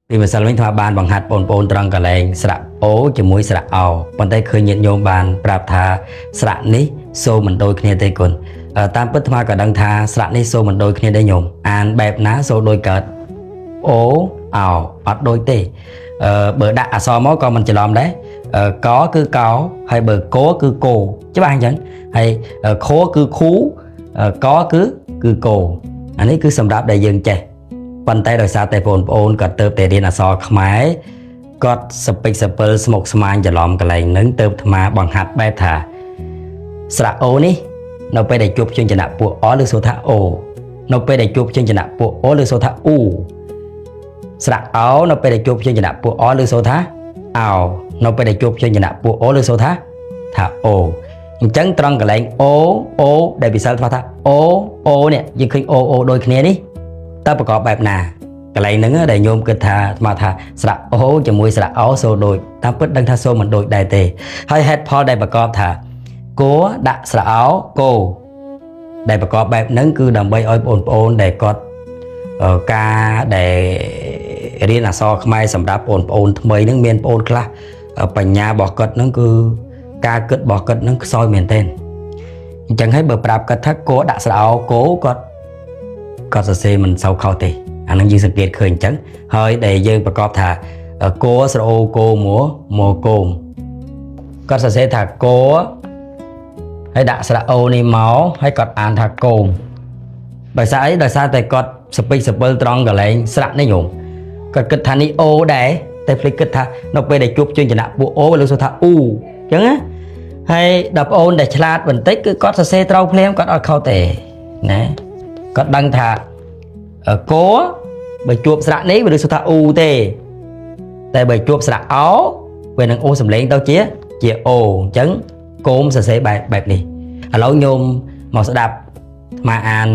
ពីម្សិលមិញថាបានបង្ហាត់បងប្អូនត្រង់កន្លែងស្រៈអូជាមួយស្រៈអោប៉ុន្តែឃើញញាតិញោមបានប្រាប់ថាស្រៈនេះសូមមិនដូចគ្នាទេគុណតាមពិតអាត្មាក៏ដឹងថាស្រៈនេះសូមមិនដូចគ្នាដែរញោមអានបែបណាសូដូចកើតអូអោអត់ដូចទេបើដាក់អក្សរមកក៏មិនច្រឡំដែរកគឺកោហើយបើកោគឺគោច្បាស់អញ្ចឹងហើយខគឺខូកគឺគោអានេះគឺសម្រាប់ដែលយើងចេះប៉ុន្តែដោយសារតែបងប្អូនគាត់ទៅតែរៀនអក្សរខ្មែរគាត់សពេចសពិលស្មុកស្មាញច្រឡំកន្លែងហ្នឹងទៅអាត្មាបង្ហាត់បែបថាស្រៈអូនេះនៅពេលដែលជួបព្យញ្ជនៈពួកអឬសូថាអូនៅពេលដែលជួបព្យញ្ជនៈពួកអូឬសូថាអ៊ូស្រៈអោនៅពេលដែលជួបព្យញ្ជនៈពួកអឬសូថាអោនៅពេលដែលជួបព្យញ្ជនៈពួកអូឬសូថាថាអូអញ្ចឹងត្រង់កន្លែងអូអូដែលពិសិលថាអូអូនេះយើងឃើញអូអូដូចគ្នានេះតើប្រកបបែបណាកន្លែងហ្នឹងដែលញោមគិតថាអាត្មាថាស្រៈអូជាមួយស្រៈអូសូដូចតាមពិតដឹងថាសូមិនដូចដែរទេហើយហេតុផលដែលប្រកបថាគោដាក់ស្រៈអូគោដែលប្រកបបែបហ្នឹងគឺដើម្បីឲ្យបងប្អូនដែលគាត់ការដែលរៀនអក្សរខ្មែរសម្រាប់បងប្អូនថ្មីហ្នឹងមានបងប្អូនខ្លះបញ្ញារបស់គាត់ហ្នឹងគឺការគិតរបស់គាត់ហ្នឹងខ្សោយមែនទែនអញ្ចឹងហើយបើប្រាប់គាត់ថាគោដាក់ស្រៈអូគោគាត់គាត់សរសេរមិនសូវខុសទេអានឹងយើងសង្កេតឃើញអញ្ចឹងហើយដែលយើងប្រកបថាគោស្រអូគោមួមួគោមគាត់សរសេរថាគោហើយដាក់ស្រៈអូនេះមកហើយគាត់អានថាគោមដោយសារអីដោយសារតែគាត់សពេចសពិលត្រង់កន្លែងស្រៈនេះញោមគាត់គិតថានេះអូដែរតែភ្លេចគិតថានៅពេលដែលជួបជញ្ជនៈពួកអូលើសួរថាអ៊ូអញ្ចឹងណាហើយដល់ប្អូនដែលឆ្លាតបន្តិចគឺគាត់សរសេរត្រូវភ្លាមគាត់អត់ខុសទេណាគាត់ដឹងថាគោបើជួបស្រៈនេះវាលើសួរថាអ៊ូទេតែបើជួបស្រៈអោវានឹងអូសំឡេងទៅជាជាអូអញ្ចឹងគោមសរសេរបែបបែបនេះឥឡូវញោមមកស្ដាប់អាត្មាអាន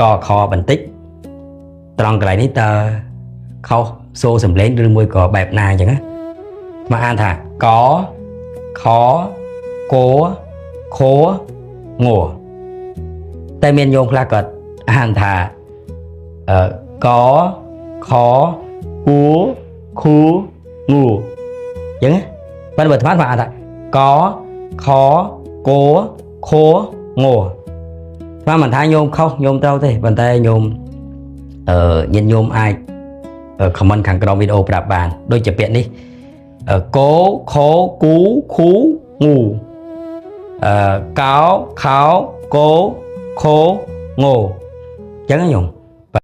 កខបន្តិចត្រង់កន្លែងនេះតើខុសសូសំឡេងឬមួយក៏បែបណាអញ្ចឹងណាមកអានថាកខគខងតែមានញោមខ្លះគាត់អានថាអឺកខគូខូងូអញ្ចឹងណាប៉ុន្តែបើអាត្មាអានថាកខគខងអាត្មាមិនថាញោមខុសញោមត្រូវទេប៉ុន្តែញោមញាតិញោមអាច comment ខាងក្រោមវីដេអូប្រាប់បានដូចជាពាក្យនេះកោខគូខូងូអឺកោខោកោខោងអញ្ចឹងណាញោម